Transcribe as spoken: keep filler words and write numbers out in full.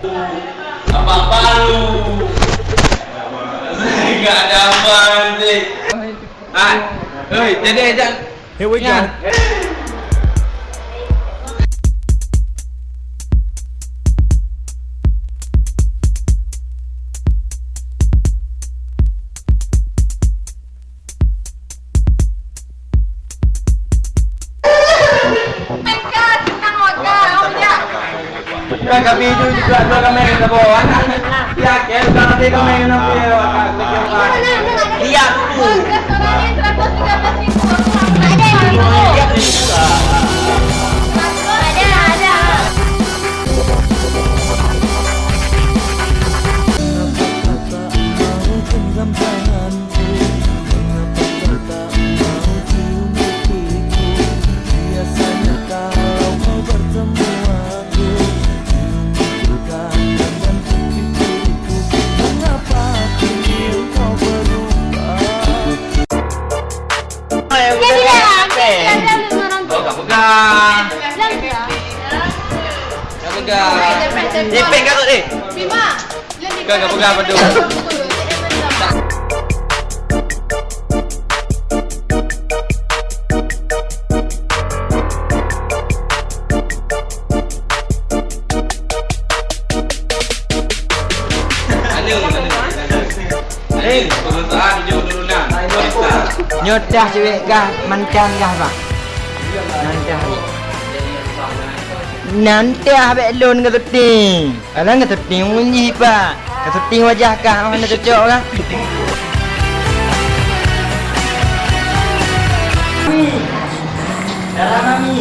Abang baru. Enggak ada abang nanti. Ah, hei, jadi ajak. Here we go. Kan kami itu juga dua kami yang bawa anak. Ya, kayak udah nanti kami yang nanti ya. Lihat tuh. Ada, ada. Pegang. Pegang. Ipeng ka tu, eh. Pegang, pegang, pegang. Nyoe teuh cewek kah, mantan kah, Bang? Mantan. Nan teuh bèk lôn keu syuting. Alah, keu syuting munyi, Pak. Keu syuting wajah kah, oh, hana cocok kah? Mami. Dara Mami.